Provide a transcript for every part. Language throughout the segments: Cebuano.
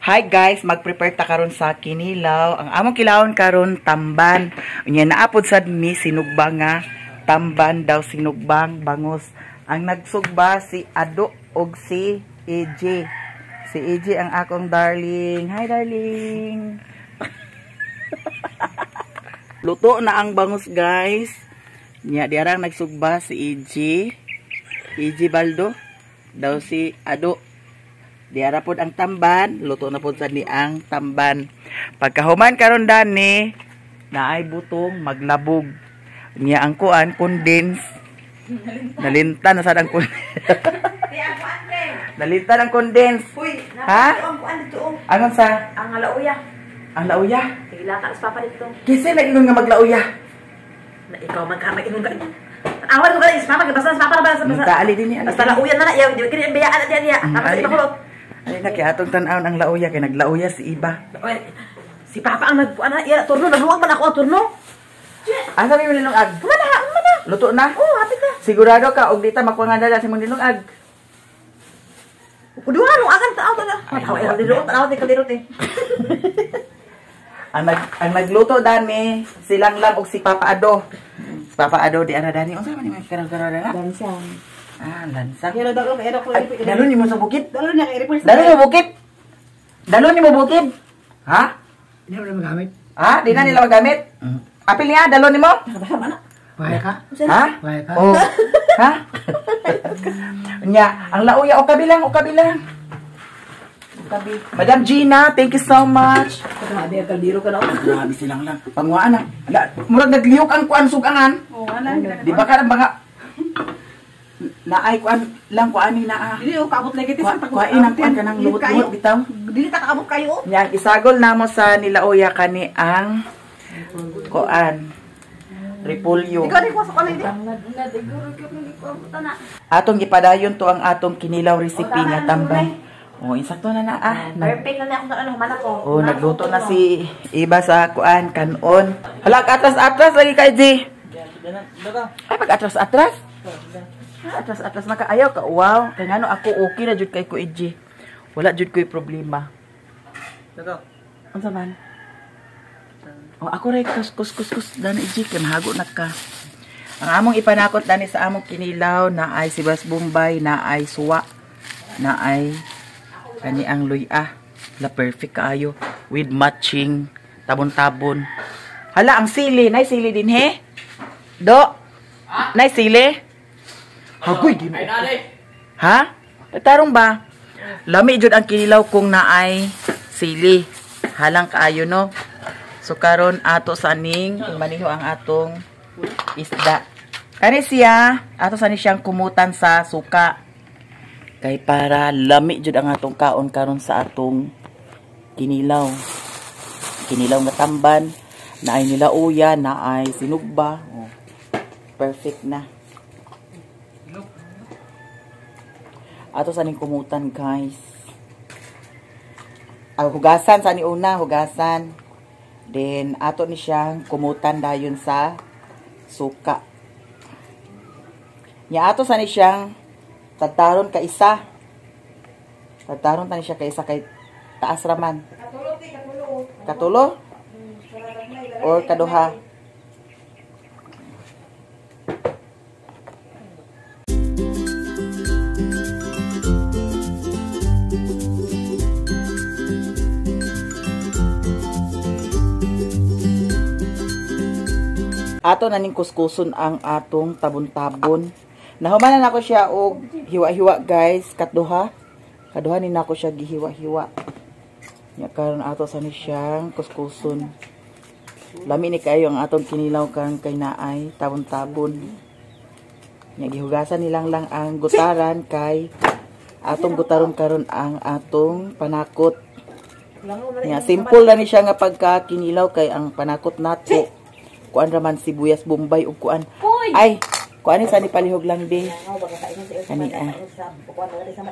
Hi guys, mag-prepare ta karon sa kinilaw. Ang among kilawon karon tamban. Unya naapod sad mi sinugba nga tamban daw, sinugbang bangus. Ang nagsugba si Ado og si AJ. Si AJ ang akong darling. Hi darling. Luto na ang bangus guys. Nya diarang nagsugba si AJ. AJ Baldo daw si Ado. Diara pod ang tamban, luto na pod sad ni ang tamban. Pagkahuman karon dani, naay butong maglabog. Nya ang kuan condense. Nalintan na sad ang condense. Nalintan ang condense. Uy, Ha? ang kuan dito oh. Angon sa Ang lauya. Ang lauya. Tigila ka sa papa dito. Kinsa nag-ingon nga maglauya? Na ikaw man ka mag-ingon ka. Awal ko ka is papa basta sa papa basta basta. Unta ali din ni ali. Basta lauya na na iya, di kini bayaan na diya. Tapos Ali na. ipakulot. Ali na kay atong tan-awon ang lauya kay naglauya si Iba. Oy, si papa ang nagkuan na iya turno nagluwag man ako ang turno. Asa mi nilungag? Kumana, kumana. Luto na? Oh, hapit na. Sigurado ka og di ta makuha nga dala sa imong nilungag. Kuduha no akan tao ta na. Ay, Tao ay dilo tao di kalirot eh. Ang nagluto dani silang lang og si Papa Ado. Si Papa Ado di ara dani. Unsa man ni karang-karang na? Lansang. Ah, lansang. Pero daw kay ko Ay, dalo nimo sa bukid? Dalo na kay Dalo nimo bukid? Dalo nimo bukid? Ha? Hindi mo na magamit. Ha? Di na nila magamit? Apil niya, dalo nimo? Buhay ka? Ha? Buhay ka? Oh. Ha? Nya, ang lauya o kabilang, o kabilang. Kabi. Madam Gina, thank you so much. Grabe ang kaldero ka na. Grabe silang lang. Panguaan na. Ala, murag naglihok ang kuan sugangan. Oh, wala. Di ba ka mga naay kuan lang kuan ni naa. Dili oh kaabot lagi Kuhain ang kuan kanang luhot-luhot bitaw. Dili ta kaabot kayo. Nya, isagol namo sa nilauya kani ang kuan repolyo. Ikaw ni ko sa kanay di. Atong gipadayon to ang atong kinilaw recipe nga tamban. Oh, insakto na na ah. Perfect na na akong ano human ako. Oh, nagluto na si Iba sa kuan kanon. Hala, atras-atras lagi kay G. Ay, pag atras-atras. Atras-atras maka ayaw ka. Wow, kay ngano ako okay na jud kay ko EG. Wala jud ko'y problema. Unsa man? Oh, ako ray kus kus kus kus dani EG kay mahago na ka. Ang among ipanakot dani sa among kinilaw na ay sibas bombay, na ay suwa, na ay kani ang luya. La perfect kaayo with matching tabon-tabon. Hala ang sili, nay sili din he. Do. Nay sili. Hagoy di mo. Ha? Tarong ba? Lami jud ang kinilaw kung naay sili. Halang kaayo no. So karon ato saning maniho ang atong isda. Kani siya, ato sani siyang kumutan sa suka. Kay para lami jud ang atong kaon karon sa atong kinilaw. Kinilaw nga tamban, naay nilauya, naay sinugba. Oh, perfect na. Ato saning kumutan guys. Ah, hugasan sa ni una, hugasan. Then ato ni siyang kumutan dayon sa suka. Nya ato sa ni siyang tadtaron ka isa. Tadtaron ta ni siya ka isa kay taas raman. Katulo? Or kaduha? Ato na ning kuskuson ang atong tabon-tabon. Nahumanan nako siya og hiwa-hiwa guys, katduha. Kaduha ni nako siya gihiwa-hiwa. Nya karon ato sa ni siyang kuskuson. Lami ni kaayo ang atong kinilaw karon kay naay tabon-tabon. Nya gihugasan nilang lang ang gutaran kay atong gutaron karon ang atong panakot. Nya simple ra ni siya nga pagka kinilaw kay ang panakot nato. Kuan raman sibuyas bombay ug kuan. Ay, kuan ni sa ni palihog lang di. Kani ah.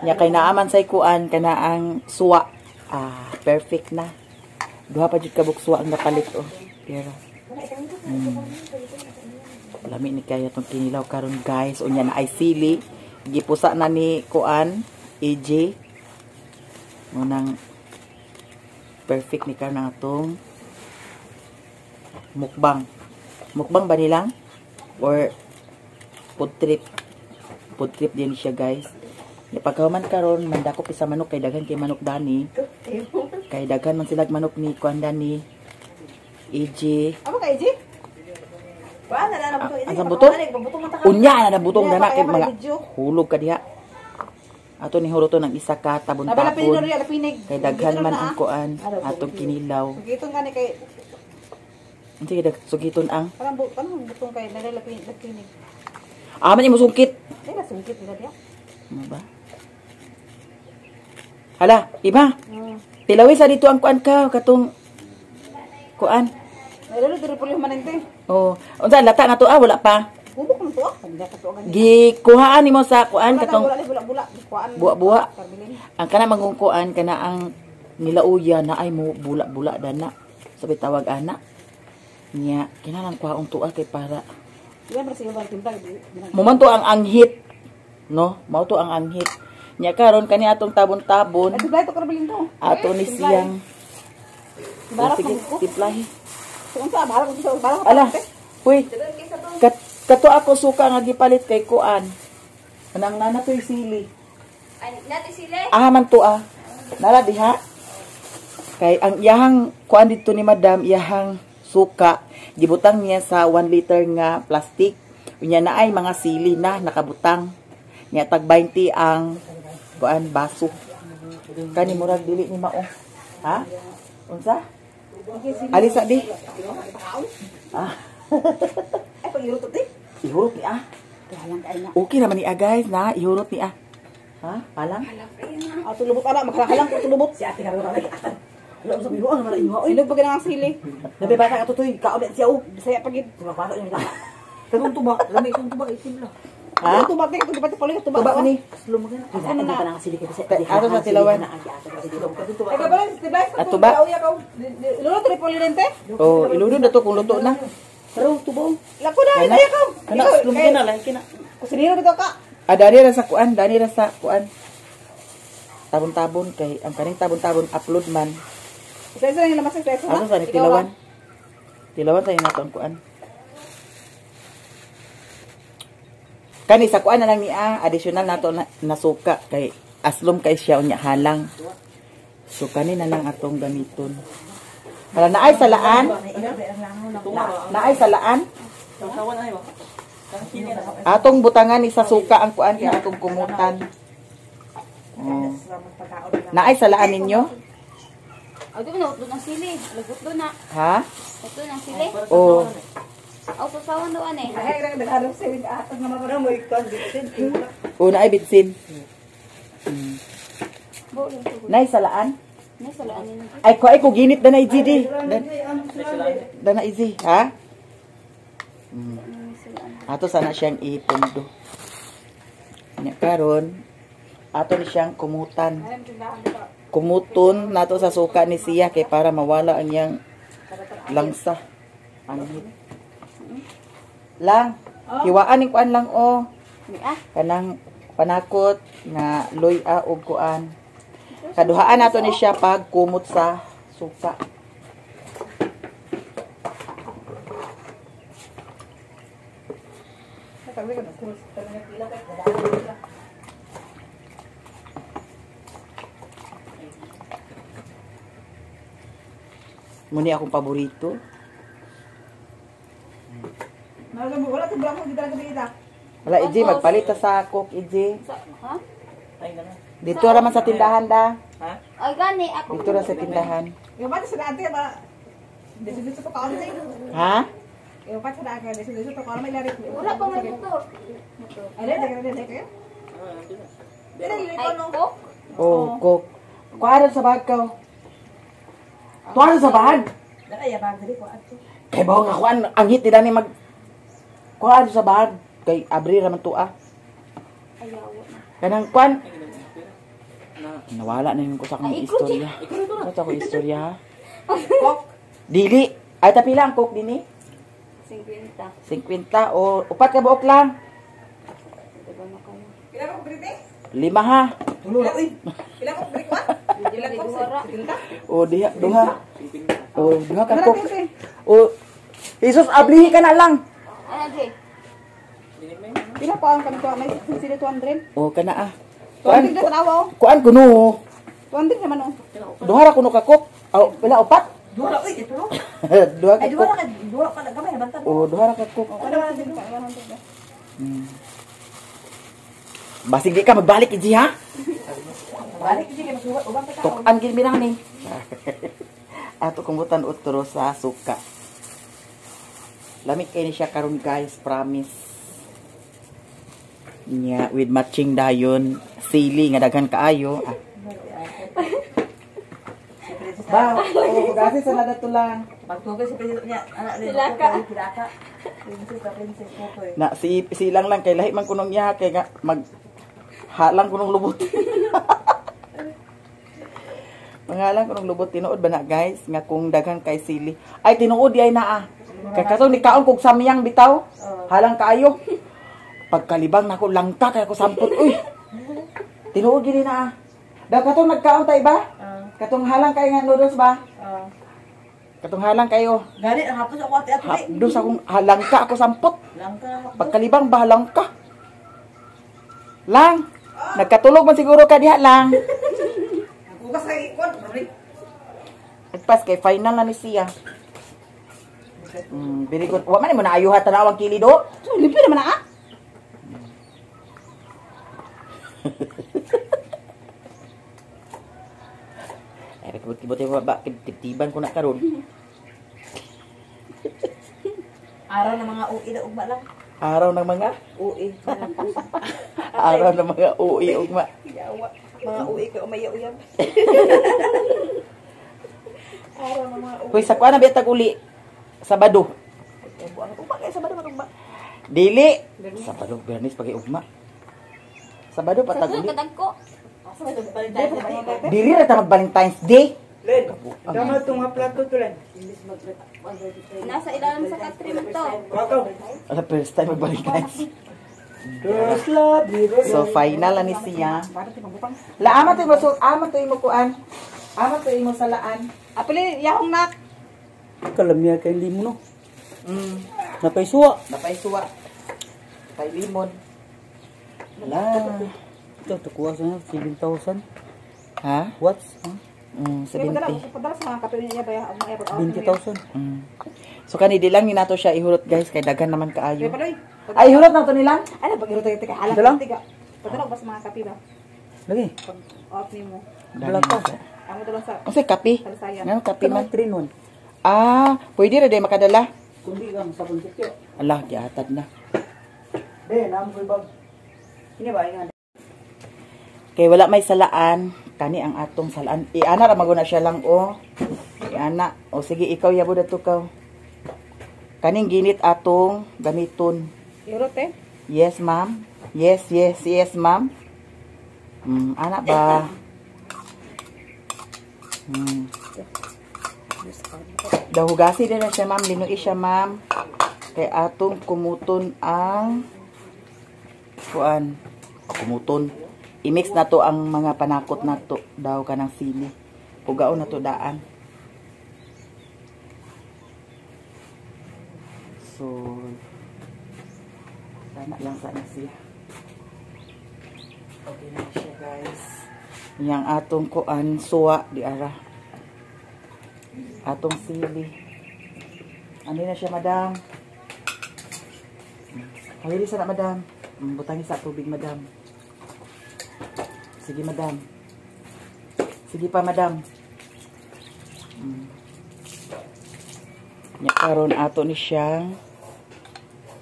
Nya kay naaman say kuan kana ang suwa. Ah, perfect na. Duha pa jud ka suwa ang napalit oh. Pero lami ni kaya tong kinilaw karon guys. Unya na ay sili. Gipusa na ni kuan AJ. Munang Perfect ni karon ang atong mukbang. Mukbang ba nilang? Or food trip? Food trip din siya, guys. Pagkahuman karon mandako sa manok kay daghan kay manok dani. Kay daghan man sila manok ni kuan dani. EJ. Amo ka EJ? Wa na na butong EJ. Asa butong? Unya na na butong dana kay mga hulog ka diha. Ato ni huruton ang isa ka tabon-tabon. Kay daghan man ang kuan atong kinilaw. Sugiton gani kay sige sugiton ang parang butong kay nalalapinig. Ah man imo sungkit. Ay sungkit nila diha. Ano ba? Hala, iba. Tilawi sa dito ang kuan ka katong kuan. Nailalo diri puli manente. Oh, unsa lata na to ah wala pa. Gubok man to ah. Gikuhaan nimo sa kuan katong bula-bula, kuan. Buwa-buwa. Ang kana mangungkuan kana ang nilauya na ay mo bula-bula dana. Sabi tawag ana. Nya kinahanglan kuhaon tuwa kay para. Mo man to ang anghit. No, mao to ang anghit. Nya karon kani atong tabon-tabon. Ato ni siyang. Sige, timplahi. Ala. Uy. Kato ako suka nga gipalit kay kuan. Anang nana to'y sili. Ay, nati sili? Ah, man to ah. Nara diha. Kay ang iyahang kuan dito ni madam, iyahang suka, gibutang niya sa 1 liter nga plastic. Unya na ay mga sili na nakabutang. Nya tag 20 ang kuan baso. Kani murag dili ni mao. Ha? Unsa? Alisa di. Ah. Ay pag-ihurot ti. Ihurot ni ah. Okay naman ni ah guys na ihurot ni ah. Ha? Palang? Ah, tulubot ala, magkakalang ko tulubot. Si ate karon lagi atan. Wala sa binuang naman inyo. Oy, silog pa ang sili. Nabi bata ka tutoy, kaon siya oh. Bisaya pagid. Bata niya. Kanong tuba, lami itong tuba itim la. Ha? Tuba kay tuba tuba tuba. Tuba ni. Slow mo gana. Ako na ang sili kay Bisaya. Ato sa tilawan. Ay kabalo, tibay sa Ato ba? Iluro tripoli rente. Oh, iluro na to kung luto na. Pero tubo. Lako na ay ka. Kana slum na lang kina. Kusinero dito ka. Ah, dani ra sa kuan, dani ra sa kuan. Tabon-tabon kay ang kaning tabon-tabon upload man. Isa-isa nila mas isa. Ato sa ni tilawan. Tilawan tayo nato ang kuan. Kani sa kuan na lang niya, additional nato na suka kay aslom kay siya unya halang. So kani na lang atong gamiton. Hala naay salaan. Naay salaan. Atong butangan ni sa suka ang kuan kay atong kumutan. Oh. Naay salaan ninyo? Ay, di ba na ang sili? Lagot doon na. Ha? Ito ang sili. Oh. Aw, sasawan doon eh. Ay, nagdarap sa atong nga mga mo ikon bitsin. Oh, naay bitsin. Naay salaan? Nay salaan ninyo. Ay ko ay ko ginit na na di. Dana easy, ha? Ato sana siyang ipundo. Nya karon ato ni siyang kumutan. Kumuton nato sa suka ni siya kay para mawala ang iyang langsa. Anghit. Lang, hiwaan ning kuan lang oh. Kanang panakot nga luya og kuan. Kaduhaan nato ni siya pag kumot sa suka. Muni akong paborito. Wala, EJ, magpalit ta sa Coke, EJ. Ha? Dito raman sa tindahan da. Ay, gani ako. Dito ra sa tindahan. Yung ba sa dati ba? Dito to kaon. Ha? Yung pa sa dati dito to kaon may lari. Wala pa may motor. Ay, dali dali kayo. Dali Ay, Coke? Oh, Coke. Kuha sa bag ka. Tuwa sa bag. Dali ya bag dali ko adto. Kay bawo nga kuan ang hit nila ni mag kuan sa bag kay abri ra man tuwa. Ayaw na. Kanang kuan. Nawala na yung ko sa akong istorya. Sa akong istorya ha. Coke. Dili. Ay tapila ang Coke dinhi. 50. 50 o upat ka buok lang. Diba na kayo? Pila ko brite? 5 ha. Tulo na uy. Pila ko brite? O diha duha. O duha ka cook. O Jesus, ablihi ka na lang. Ano, Jay? Pila pa ang kanto may sili 200. O kana ah. Kuan 200 na tanawa oh. kuan kuno. 200 naman oh. Duha ra kuno ka cook. Aw, wala upat. Duha ra oy, ito. Duha ka Ay, duha cook. ra ka, duha ka gamay na bantan. O duha ra ka cook. Wala 100 pa, 100 na. Basig di ka magbalik iji ha. Balik di kay masuwat ubang ka. Tukan gid mi ni. Ato kumutan utro sa suka. Lamit kay ni siya karon guys, promise. Nya with matching dayon sili nga daghan kaayo. Ah. Ba, oh, kasi sa nadato lang. Pagtugay si president niya, anak ni Silaka. Silaka. Princess, princess Popoy. Na si silang lang kay lahi man kunong iya kay nga mag halang kunong lubot. Mangalang kunong lubot tinuod ba na guys nga kung daghan kay sili. Ay tinuod di ay naa. Kay katong ni kaon kog samyang bitaw. Halang kaayo. Pagkalibang nako langka kay ako sampot uy. Tinuod gid naa. Daw katong nagkaon ta iba? Katong halang kay nga noodles ba? Katong halang kayo. Gani ang hapos ako ate ate. Hapdos akong halangka ako sampot. Langka. Pagkalibang bahalang ka. Lang, nagkatulog man siguro ka diha lang. Naghugas kay kon, sorry. Nagpas kay final na ni siya. Very good. Wa man mo naayuha tanawang kili do. So, libre naman na ah. Ay, kibot-kibot yung ba, tibtiban ko na karon. Araw ng mga UI na ugma lang. Araw ng mga UI. araw ng mga UI ugma. Yawa. Mga UI kay umaya-uyab. Araw ng mga UI. Hoy, sa kuan na bitag uli. Sabado. Buang ugma kay Sabado man ugma. Dili. Sabado, Bernice pag ugma. Sabado Sa patag sunod uli. kadagko. Asa may Valentine's Day? Dili ra ta mag Valentine's Day. Len, tama itong nga plato to, Len. Nasa ilalim sa katri man to. Wakaw. Ala, first time mag Valentine's. Girls love you. So final na ni siya. La ama to imo so ama to imo kuan. Ama to imo salaan. Apili yahong nak. Kalamya kay limo, no? Napaysuwa. Napay suwa. Napay limon. La. Ito, tukuha sa 7,000. Ha? Watts? Ha? Kaya padala, 70. padala sa mga kape niya ba ya? Ang mga 20,000. So kani di lang ni nato siya ihurot guys kay daghan naman Kaya kaayo. paloy. Ay ihurot na to nilang. Ano pag irot tayo halak Dala? tiga. Padala ba sa mga kape ba? Lagi. Pag off nimo. Dali na siya. Amo dalon sa Unsay kape? Kalsayan. Ngano kape man? 3 nun. Ah, pwede ra day makadala. Kundi ka, masabon sa tiyo. Ala, giatad na. Be, naam ko ibag. Ini ba, ingan. Kay wala may salaan, kani ang atong salaan. Iana ra maguna siya lang o. Iana. O sige, ikaw yabo dato kaw. Kaning ginit atong gamiton. Irot eh. Yes, ma'am. Yes, yes, yes, ma'am. Ana ba? Dahugasi din na siya, ma'am. Linui siya, ma'am. Kay atong kumuton ang kuan. Kumuton. I-mix na to ang mga panakot na to daw kanang sili. Pugaon na to daan. So, sana lang sana siya. Okay na siya, guys. Yang atong kuan suwa di ara. Atong sili. Ano na siya, madam? Kawili sana, madam. Butangin sa tubig, madam. Sige, madam. Sige pa, madam. Nya karon ato ni siyang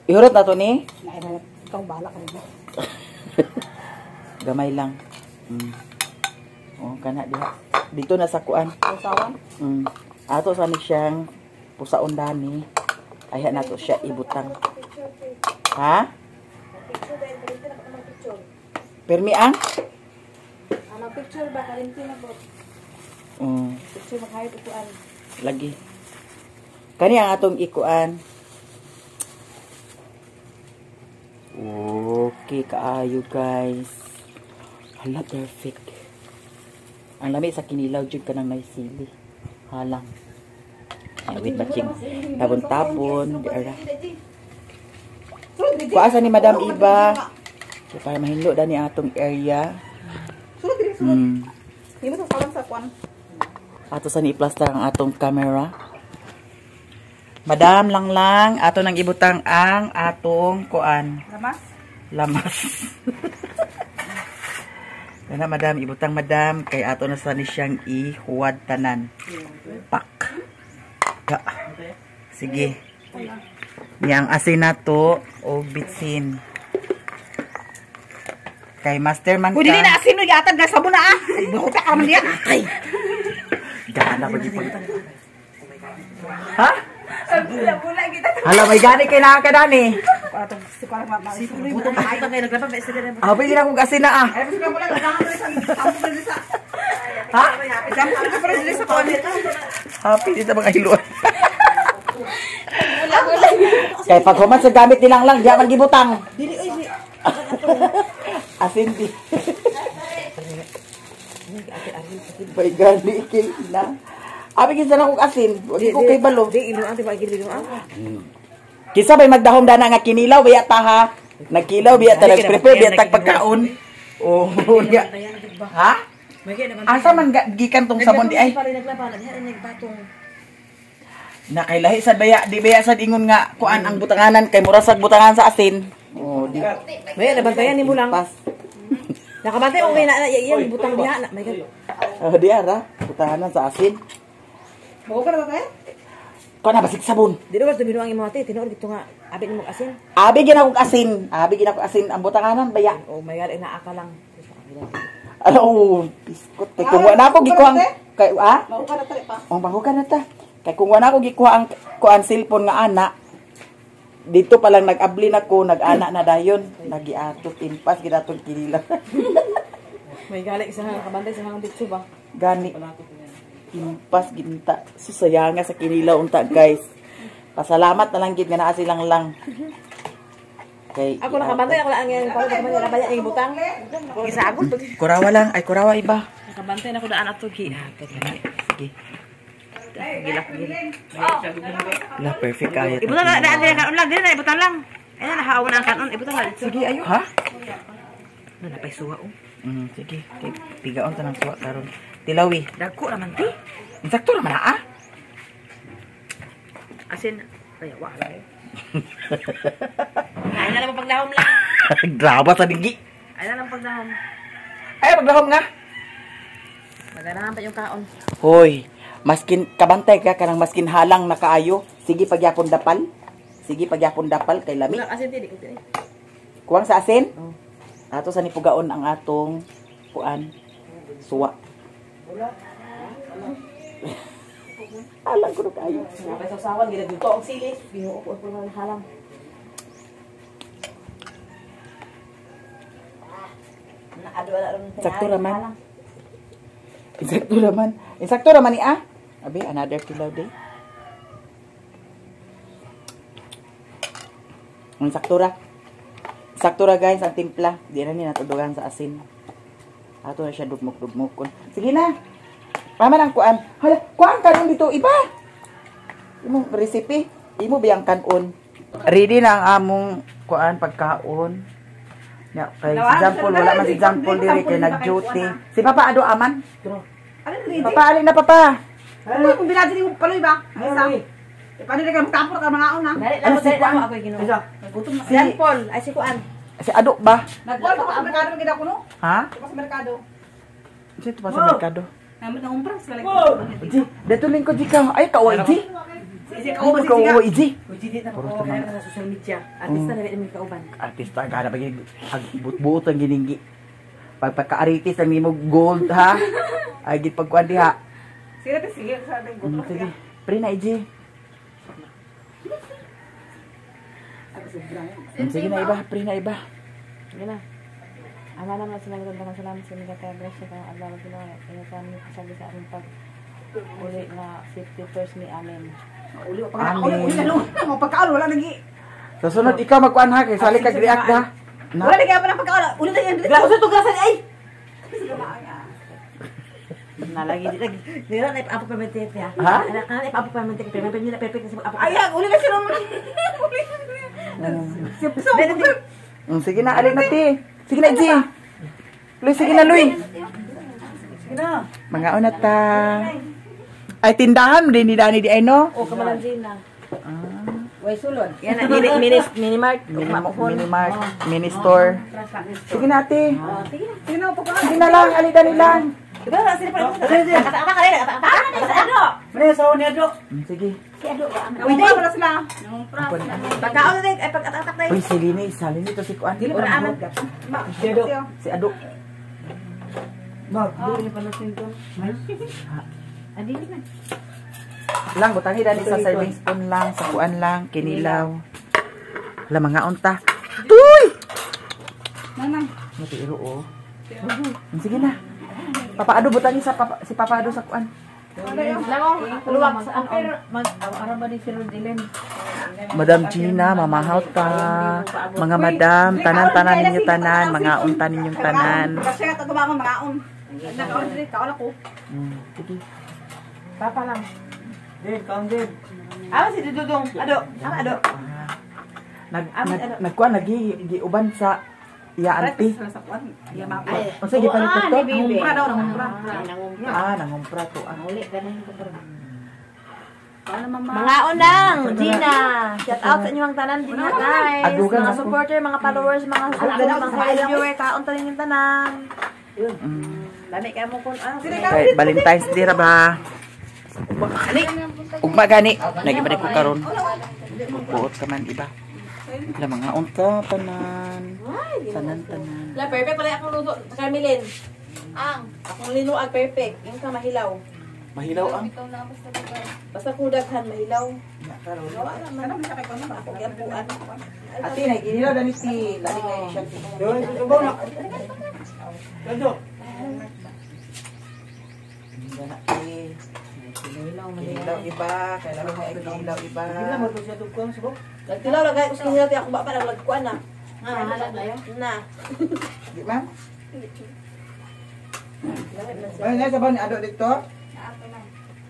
ihurot na to ni. Naira ikaw bahala ka rin. Gamay lang. Oh, kana diha. Dito na sa kuan. Usawan. Ato sa ni siyang pusaon dani. Ayha nato siya ibutang. Ha? Permi ang? Ano picture ba kalimti na po. Picture maghayot upuan. Lagi. Kani ang atong ikuan. Okay, kaayo guys. Hala, perfect. Ang lami sa kinilaw jud kanang may sili. Halang. Wait matching. Tabon-tabon, di ara. Kuasa ni Madam Iba. So, para mahinlo dani atong area. Sulod diri, sulod. Hindi mo sa sawan sa kuan. Ato sa ni i-plaster ang atong camera. Madam lang lang ato nang ibutang ang atong kuan. Lamas. Lamas. Kana madam ibutang madam kay ato na sa ni siyang ihuwad tanan. Pak. Ga. Sige. Yang asin nato o bitsin. Kay master man ka. Uy, dili na asin no yatag na sabon na ah. Ay, buta ka man diya. Ay. Gana pag ipag. Ha? Hala, may gani kay na ka dani. Abi gina kong asin na ah. Ha? Happy dito mga hiluan. Kay pag human sa gamit nilang lang, diya man gibutang. Dili oy. Asin di. May gani kay na. Abi kinsa na kog asin, wag ko kay balo. Di ilo ang tiba gid ah. Kinsa bay magdahom dana nga kinilaw biya ta ha. Nagkilaw biya ta, nagprepare biya tag pagkaon. Oh, nya. Ha? Asa man gikan tong sabon di ay? Na kay lahi sad baya, di baya sad ingon nga kuan ang butanganan kay mura sad butangan sa asin. Oh, di. May nabantayan nimo lang. Pas. Nakabantay okay na iya butang diha na. May Oh, di ara, butanganan sa asin. Mo ka na ba kay? Kuan na basig sabon. Di ba tumino ang imong ate, tinuod gito nga abi nimo asin. Abi gina kog asin, abi gina kog asin ang butanganan baya. Oh my God, naa ka lang. Ano, biskot kay kung wala ako gikuha ang kay ah? Mahuka na ta pa. Oh, mahuka na ta. Kay kung wala ako gikuha ang kuan cellphone nga ana, dito pa lang nag-abli na ko, nag-ana na dayon, nagiatot impas gidatong kinila. May gali isa nga nakabantay sa mga bitso ba. Gani. Impas ginta. Susayanga sa kinilaw unta guys. Pasalamat na lang gid nga naa silang lang. Kay ako nakabantay ako lang ang paro man nabaya ang butang. Gisagot. Kurawa lang, ay kurawa iba. Nakabantay na ko daan ato gi. Sige. La perfect kaya. Ibutang na daan diri kanon lang, diri na ibutang lang. Ay na nahawa na ang kanon, ibutang lang. Sige ayo ha. Na napay suwa oh. Sige, kay pigaon ta ng suwa karon. Tilawi. Dagko ra man ti. Insakto ra man ah. Asin ay wa ra. Ay na lang pagdahom lang. Grabe sa dingi. Ay na lang pagdahom. Ay pagdahom nga. Maganahan pa yung kaon. Hoy, maskin kabantay ka kanang maskin halang na kaayo. Sige pagyapon dapal. Sige pagyapon dapal kay lami. Kulang asin ti di ko ti. Kuwang sa asin? Oh. Ato sa nipugaon ang atong kuan suwa. Halang ko kaayo. Napay sausawan gid dito ang sili. Ginoo ko ko ng halang. Na ado ala ron. Sakto raman. Insakto raman. Insakto raman ni ah. Abi another kilaw day. Insakto ra. Sakto ra guys ang timpla. Di na ni natudugan sa asin. Ato na siya dugmok-dugmokon. Sige na. Mama nang kuan. Hala, kuan kanon dito iba. Imong recipe, imo biyang kanon. Ready na ang among kuan pagkaon. Ya, kay si Jampol wala man si Jampol diri kay nag-duty. Si Papa ado aman. Papa alin na papa. Ano kung binaji ni paloy ba? Isa. Paano ka magtapor ka mga una? Ano si kuan? Gutom na. Si Jampol, ay si kuan. Si Ado ba? Nagkuan pa sa merkado gid ako no? Ha? Pa sa merkado. Dito pa sa merkado. Namit na umpra sila. Ji, dato lingkod di ka. Ay kawa ji. Sige, Ay kawa ji. Uy, na ko sa social media. Artista na rin kauban. Artista ka na pag buot ang gininggi. Pag pagka-aritis ang nimo gold ha. Ay gid pagkuan diha. Sige, sige sa ating gutom. Sige. Pre na ji. Sige na iba, pre na iba. Sige na. Ama naman sa langit, ang salamat sa inyo kay grasya kayong adlaw Ginoo. Inyo kami pasabi sa aming pag uli nga safety first mi amen. Uli pa uli uli na mo pagkaon wala nagi. Sa sunod ikaw magkuan ha kay sali kag react ha. Wala lagi pa ng pagkaon. Uli na yan. Grabe to grasan ay. Nalagi nila na ipaapok permanente ya. Ha? Anak na ipaapok permanente permanente nila perfect na sa apok. Ay, uli na sila mo. Sige na, alin na ti. Sige na, G. Luy, sige na, Luy. Sige na. Mga una ta. Ay, tindahan din ni Dani di ay, no? O kamalan Gina. Way sulod. Yan na mini mart. Mini mart, mini store. Sige na, ate. Sige na, upo ka. Sige na lang, ali dali lang. Diba sila pa. Kata ka rin, kata ka. Sa ano? Pre, sa ni Ado. Sige. Uy, dai wala sila. Pagkaon na ay pag-atak na. Uy, si Lini, salin nito si Kuan. Dili pa na Si Ado. Si Ado. Mag, dili pa na sinto. Adi man. Lang, butangi dani sa serving spoon lang, sa kuan lang, kinilaw. Hala, mga unta. Tuy! Nanang. Matiiro, oh. Sige na. Papa Ado, butangi sa papa, si Papa Ado sa kuan. Luwak sa ano. Mag-araw ba ni si Rodilin? Madam Gina, mamahaw ta. Mga madam, tanan-tanan ninyo tanan, mga unta ninyong tanan. Kasi ka gumangon mangaon. Nakaon dili, kaon ako. Sige. Papa lang. Din, kaon din. Ah, si Dudong. Ado, ama ado. Nagkuan lagi giuban sa iya auntie. Unsa gipalit to? Nangumpra daw, nangumpra. Ah, nangumpra to. Ah. Uli ka na yung kapar. Mga unang, Gina. Shout out sa inyong tanan din ha, guys. Adugan Mga ako. supporter, mga followers, mga subscribers, mga viewer, kaon tanin yung tanan. Lami kay mo kun ah. Kay Valentine's Day ra ba? Ugma gani, nagiba ko karon. Buot ka man iba. La mga unta tanan. Tanan tanan. La perfect pala akong luto, Carmelin. Ang akong linuag perfect, yung ka mahilaw. Mahilaw ang. Basta kudaghan mahilaw. Wala man. Ako gyampuan. Ate, naginilaw dani si lali kay siya. Doon, subaw na. Ado. Kinilaw iba, kay lalo may kinilaw iba. Dili mo to siya dugkon subaw. Nagtilaw ra guys, kinilaw ti ako ba pa nagkuan na. Na. Di ma'am? Ay, nasa ba ni Ado dito?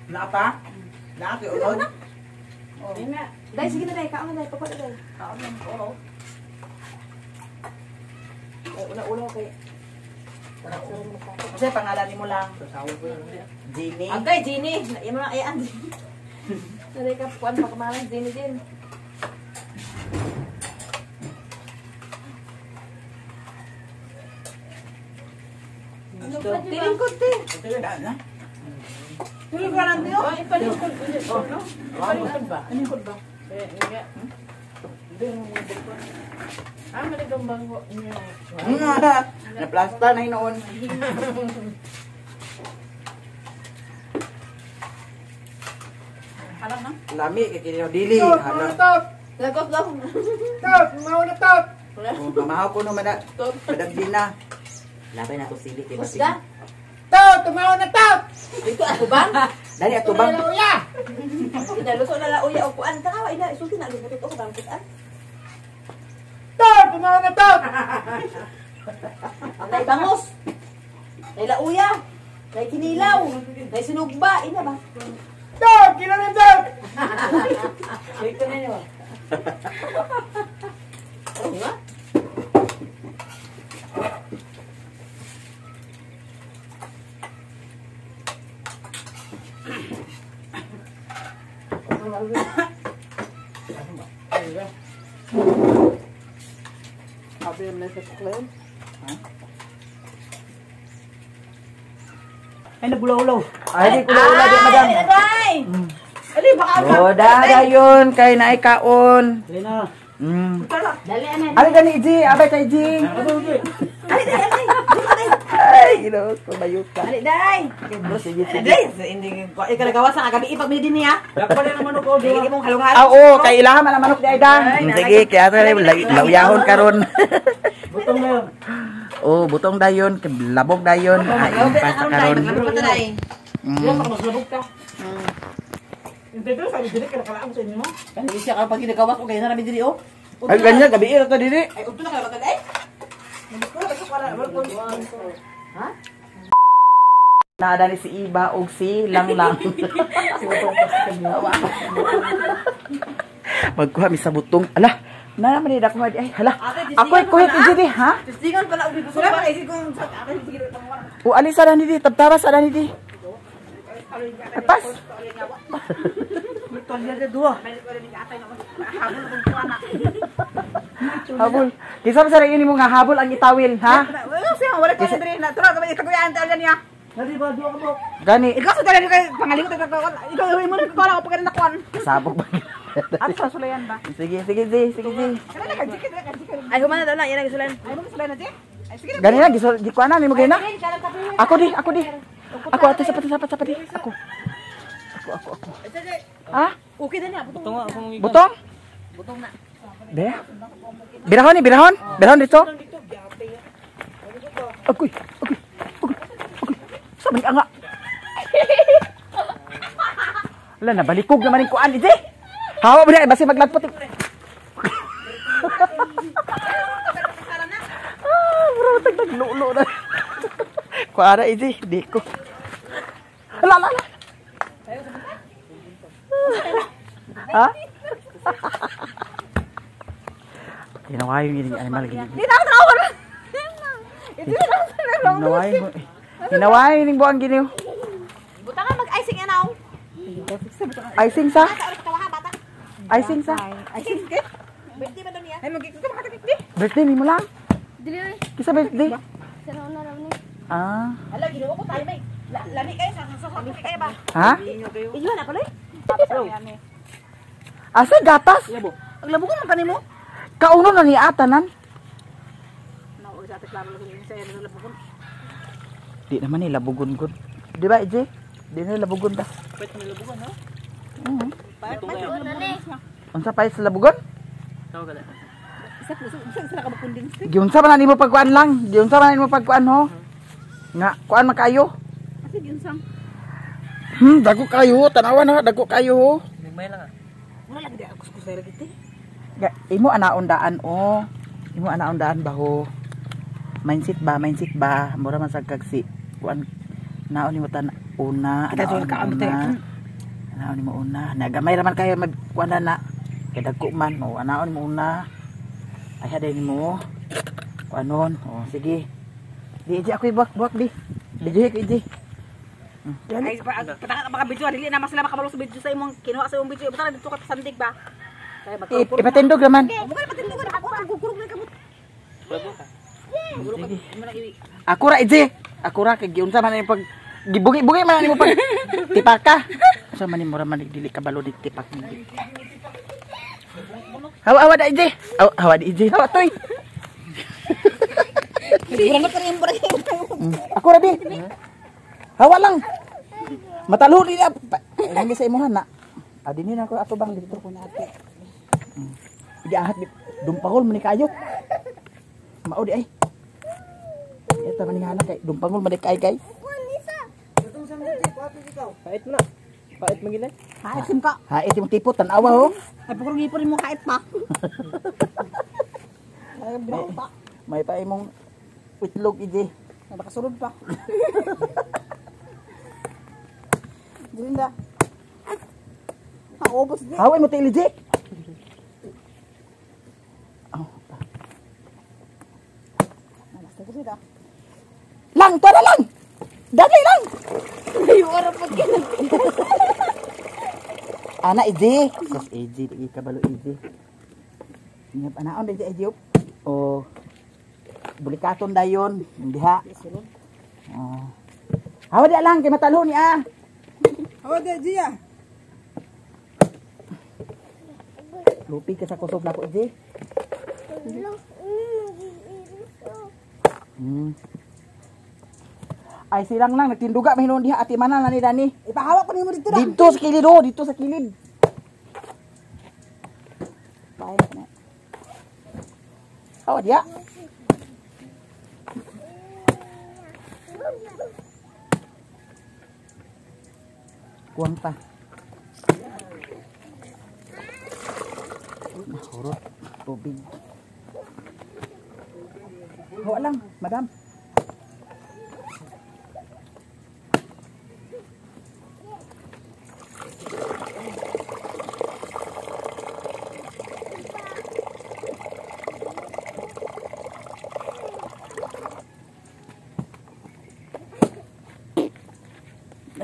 Naa pa? Naa kay ulod? Dai sige na dai, kaon na dai, pakuha na dai. Kaon na ko. Ay una-una kay. Kasi pangalan nimo lang. Jenny. Agay Jenny, imo na ayan. Dai ka kuan pa kumalan Jenny din. Tilingkod te. Na. Dili ka lang diyo. Ay, palingkod. Palingkod ba? Palingkod ba? Ah, maligong bangko niya. Naplasta na hinoon. Lami kay kinilaw dili. Hala. Top, Lagot lang. top, mauna top. Oh, mamahaw ko no madam. Madam Gina. Labay na to sili kay basig. Kusga. Top, tumaw na top. Dito ako bang? Dali ato bang. Uya. Inaluto na la uya o kuan tanawa ina isulti na luto ko bang kuan. Top, tumaw na top. Nay bangos. Nay lauya. Nay kinilaw. Nay sinugba ina ba? Top, kilo na top. Oo nga. Ay, nagulaw-ulaw. Ay, di kula-ula di madam. Ay, agay. Ali, baka Oh, dayon kay naay kaon. Dali na. Dali ana. Ali gani G, abay kay G. Ali dai ali. Ali. Ay, Ginoo ko bayo ka. Ali dai. Sige, sige. Dai, hindi ko ikalagawas ang agabi ipag din niya. Dakpa na naman ako. Dili mong halong-halong. Ah, oo, kay ilaha man ang manok di ay da. Sige, kaya lawyahon karon. Butong na yun. Oh, butong dayon, labog dayon. Ay, pa sa karon. Hindi, baka mas labog ka. Hindi, pero sabi dili, kalakalaan sa inyo. Kani siya karon pag ginagawas o ganyan na namin dili oh. Ay, ganyan, gabi ira ta dili. Ay udto na kay ay. Ha? Naadani si Iba og si Langlang. Magkuha mi sa butong. Ala, na naman ni dakuha di ay. Hala. Ako ay kuhit di ha? Testingan pala og gusto pa ay kung sa akin sige O alisa na ni di, tabtara sa na ni di. Ay, pas. Habol. Kinsa man sa rin mo nga habol ang itawil, ha? Wala siya, wala ko diri na. Tara, kamay itaguyan ta niya. Gani. Ikaw sa dali kay pangalingot ka ikaw mo na ko ako pagka nakuan. Sabog ba? At sa sulayan ba? Sige, sige, sige, sige, sige. Ay humana daw lang, yan ang sulayan. Ay mo sulayan na di. Ay sige. Gani na gisol di ko ana nimo gani na. Ako di, ako di. Ako ato sapat sapat sapat di. Ako. Ako ako ako. Ha? Okay na niya, butong. Butong? Butong na. Be. Birahon ni, birahon. Birahon dito. Agoy, agoy, agoy, agoy. Sa man nga. Wala na balikog naman yung kuan di. Hawa mo na basi maglagpot. Ah, bro, tagdag lulo na. Kuara iji, di ko. Ala, ala, ala. Ha? Ginawa yung animal gini. Di na ako tawon. Ito na lang. Ginawa yung buang gini. Buta ka mag-icing anaw. Icing sa? Icing sa? Icing ke? Birthday ba daw niya? Ay magkikita ka di. Birthday ni mo lang? Dili oy. Kisa birthday? Sa una raw ni. Ah. Ala Ginoo ko tayo may. Lami kayo sa sa kayo ba? Ha? Iyo na pala. Asa gatas? Ang labo ko man kanimo. Kauno na ni atanan. Nao sa ate klaro lang sa iyo labugon. Di naman ni labugon gud. Di ba, Ije? Di na labugon ta. Pwede mo labugon, no? Unsa pa sa labugon? Tawag ka lang. Isa isa ka mag-condense. Giunsa man nimo pagkuan lang. Giunsa man nimo pagkuan ho. Nga kuan man kayo. Asa giunsang? Dako kayo, tanawa na dako kayo ho. May lang ah. Wala lagi di ako kuskus lagi ti. Imo anaon daan o. Imo anaon daan ba ho. Mindset ba, mindset ba? Mura man sa kagsi. Kuan naon nimo tan una, anaon una. Anaon nimo una. Nagamay ra man kayo magkuan na. Kay dagko man o anaon mo una. Ay haday nimo. Kuanon. O sige. Di di ako ibuak-buak di. Di ko di. Ay pataka ka baka video dili na mas sila makabalo sa video sa imong kinuha sa imong video. Butang dito ka sandig ba. Ipatindog raman. Mo ka patindog na ako ang gugurog na kamot. Ako ra ije. Ako ra kay giunsa man pag gibugi-bugi man nimo pag tipaka. Unsa man nimo ra man dili kabalo di tipak ni. Hawa hawa da ije. Hawa di ije. Hawa toy. Ako ra di. Hawa lang. Matalo di na. Lagi sa imuhan na. Adi ni na ako ato bang dito ko na ate. Giahat dumpangol man ni kayo. Mao di ay. Eta man nga kay dumpangol man di kay guys. Pait na. Pait man gilay. Hait sim ka. Hait imong tipot tan-awa ho. Ay pugong ipon mo hait pa. May pa imong itlog ije. Nakasulod pa. Dirinda. Haobos di. Haway mo tili ije. Oh. Lang, tara lang. Dali lang. Ay, ora pud ka. Ana ije. Sus ije, di kabalo ije. Ngap anaon di ije. O bulikaton dayon diha. Oh. Hawa di lang kay matalo ni ah. Hawa di ije. Lupi ka sa kusog nako ije. Ay silang lang nagtinduga mahinuon diha ati mana na ni Dani. Ipahawa ko nimo dito. Dito sa kilid oh, dito sa kilid. Baik na. Hawa dia. Kuang pa. Nahurot tubig. Hawa lang, madam.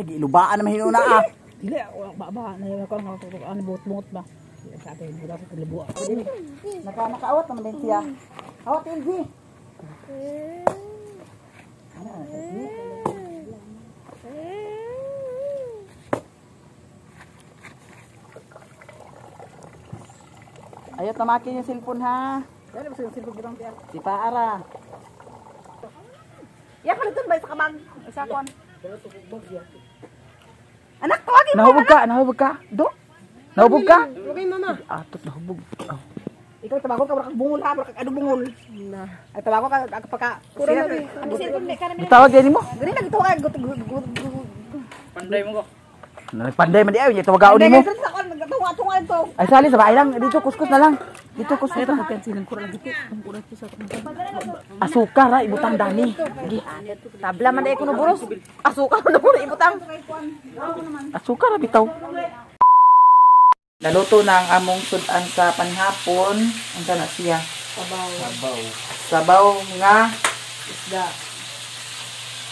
Ay, gilubaan naman hinuna ah. Dili, ba na ko ang ano buot-buot ba. Sa atin, wala sa kalibuan. Nakaawat naman din siya. Awat LG. Ano LG? Ayaw tamakin yung cellphone ha. Si Paara. Ya paliton ba sa kamag sa kon. Anak tawagin. Nahubog ka, nahubog ka. Do. Nahubog ka. Okay, mama. Atot nahubog. Oh. Ikaw tabago ka wala kang bungol ha, wala kang ano bungol. Na. Ay tabago ka pagka sila. Ang cellphone ka na Tawag din mo. Gani lagi to ka Panday mo ko. Panday man di ay, tawagaon nimo. Sa kon nagtunga-tunga ito. Ay sali sa bahay lang, dito kuskus na lang. Dito kuskus na. Asukar ra ibutang dani. Sige. Tabla man dai kuno buros. Asukar man kuno ibutang. Asukar ra bitaw. Naluto na ang among sudan sa panghapon. Unsa na siya? Sabaw. Sabaw. Sabaw nga isda.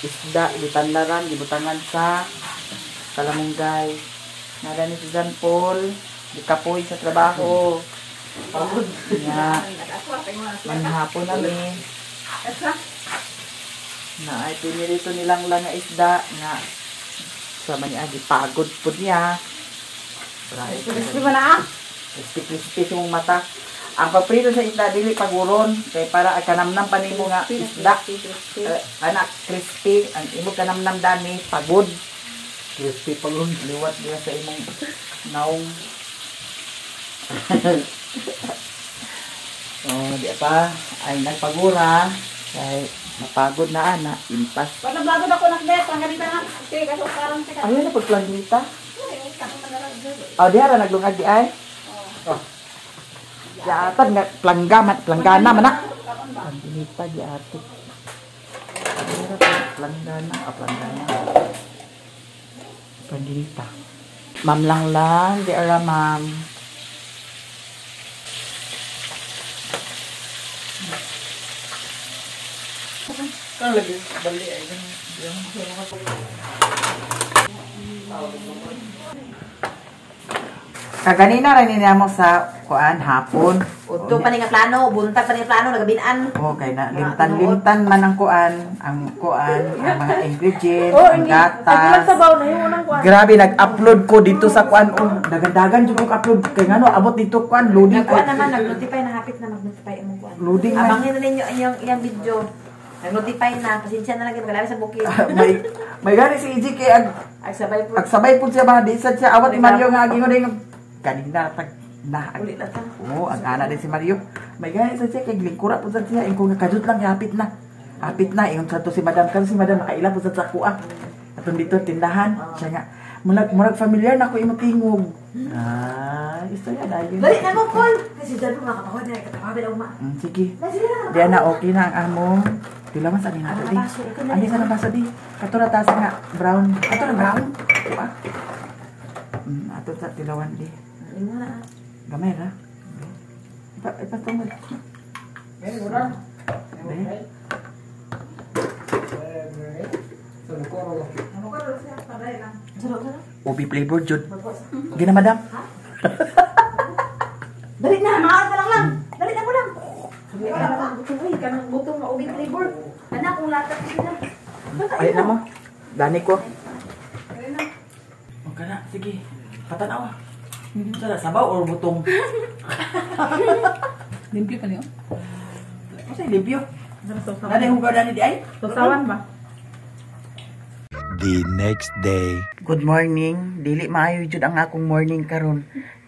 Isda gitanlaran, gibutangan sa kalamunggay. Nada ni si Jean Paul, gikapoy sa trabaho. Nga. Manghapon nami. Na ay pinirito nilang lang nga isda nga sa man niya gipagod pud niya. Crispy man ah. Crispy crispy sa mong mata. Ang paprito sa isda dili paguron kay para ang kanamnam pa nimo nga isda. Anak crispy ang imo kanamnam dani pagod. Crispy pagod liwat diya sa imong naong. Oh, di pa ay nagpagura kay napagod na ana impas. Pag ako nakdet, ang ganita na. Okay, kaso parang teka. Ayun na pagplanggita. Oh, diha ra naglungag di ay. Oh. Giatan nga plangga man, planggana man na. Planggita giato. Diha ra planggana, ah, planggana. Planggita. Ma'am lang lang, di ara ma'am. Kaganina ra ni mo sa kuan hapon. Udto pa ni nga plano, buntag pa ni nga plano nagabinan. Okay na limtan-limtan man ang kuan, ang mga ingredients, ang gatas. Grabe nag-upload ko dito sa kuan oh, dagan-dagan jud ko upload kay ngano abot dito kuan loading. Nagkuan naman nag-notify na hapit na mag-notify imong kuan. Loading man. Abangin na ninyo iyang video. Nag-notify na, pasensya na lang kayo magalabi sa bukid. May gani si EG kay ag sabay po. Ag sabay po siya ba di sad siya awat ni Mario nga gingon ding kanina tag na. Uli na ta. Oo, ang ana din si Mario. May gani sad siya kay lingkura po sad siya ingko nga kadjut lang hapit na. Hapit na ingon sad to si Madam kan si Madam nakaila po sad sa kuha. Atong dito tindahan siya nga murag familiar na ko imo tingog. Ah, istorya dayon. Dali na mo Paul. Kasi dyan mo makapahod na katawabi na uma. Sige. Diyan na okay na ang among. Pila man sa ni nato di. Ani sa baso di. Kato ra tasa nga brown. Kato ra brown. Kuha. Ato sa tilawan di. Imo na. Gamay ra. Ipatungod. Ubi flavor jud. Gina madam. Dali na, maal ka lang. Dali na mo lang. Wala ba? Uy, kanang butong nga ubi flavor. Anak, kung latak sila. Ay na mo. Dani ko. Okay na, sige. Patanaw. Sana sabaw or butong? Limpyo pa niyo? Kasi limpyo. Nani hugaw dani di ay? Sasawan ba? The next day. Good morning. Dili maayo jud ang akong morning karon.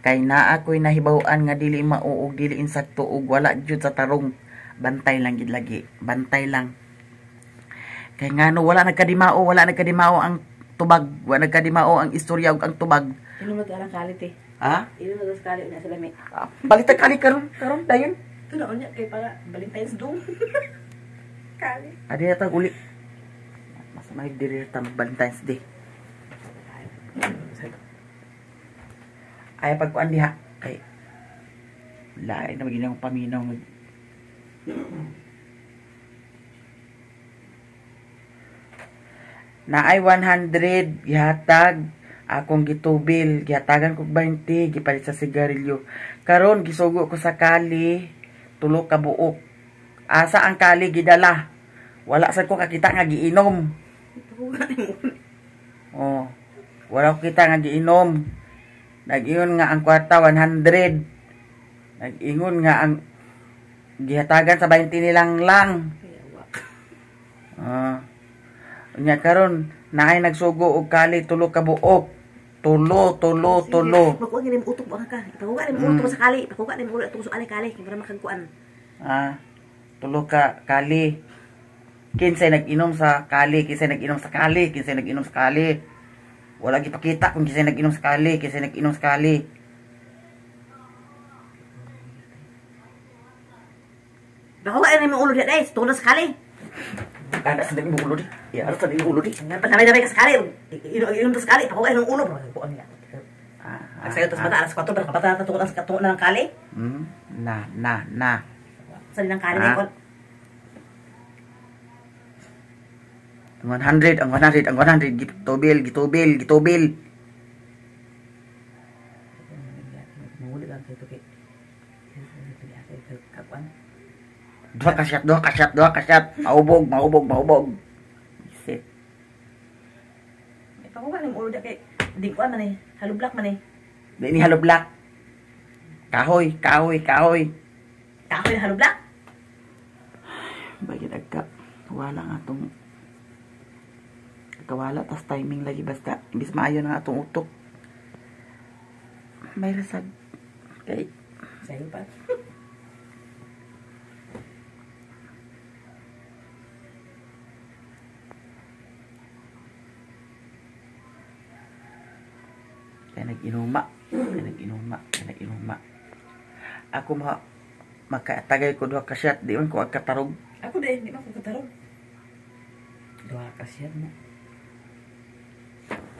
Kay naa ako'y nahibaw-an nga dili mao og dili insakto og wala jud sa tarong. Bantay lang gid lagi. Bantay lang. Kay ngano wala nagkadimao ang tubag, wala nagkadimao ang istorya ug ang tubag. Ino mag-arang kalit eh. Ha? Ino mag kalit na sa lami. Balitag kali karon, karon dayon. Ito na unya kay para Valentine's Day. Kali. Adi na tag uli. Mas may diri ta mag Valentine's Day. Ay pagkuan diha kay lain na maging paminaw mag Naay 100 gihatag akong gitubil, gihatagan kog 20 gipalit sa sigarilyo. Karon gisugo ko sa kali, tulo ka buok. Asa ang kali gidala? Wala sad ko kakita nga giinom. Oh. Wala ko kita nga giinom. Nag-ingon nga ang kwarta 100. Nag-ingon nga ang gihatagan sa 20 nilang lang. Unya karon naay nagsugo og kali tulo ka buok. Tulo. Makuha gani mo utok ba ka? Ipakuha ni mo utok sa kali, ipakuha ni mo utok sa kali kay para makagkuan. Tulo ka kali. Kinsay nag-inom sa kali, kinsay nag-inom sa kali, kinsay nag-inom sa kali. Wala gipakita kung kinsay nag-inom sa kali, kinsay nag-inom sa kali. Ipakuha ni mo ulo diha dai, tulo sa kali. Ana sa ding ulo di. Ya, ana sa ding ulo di. Pagkamay-damay ka sa kali, inom sa kali, ipakuha ni ulo kuan niya. Pagsayo tas bata alas 4 pero kapata tungod ang tungod ng kali. Na. Sa ng kali ni kon. Ang 100, ang 100, ang 100 gitubil, gitubil, gitubil. Duha ka shot, duha ka shot, duha ka shot. Maubog, maubog, maubog. Isit. Ipakuha ni ulo kay di ko man eh, halublak man eh. Di ni halublak. Kahoy, kahoy, kahoy. Kahoy halublak. Bagay agka. Wala nga tong kawala tas timing lagi basta imbis maayo na nga atong utok. May rasad. Kay sayo pa. Kaya nag-inuma, kaya nag-inuma, kaya nag-inuma. Ako makatagay ko duha ka shot, di man ko agkatarog. Ako di man ko katarog. Duha ka shot mo.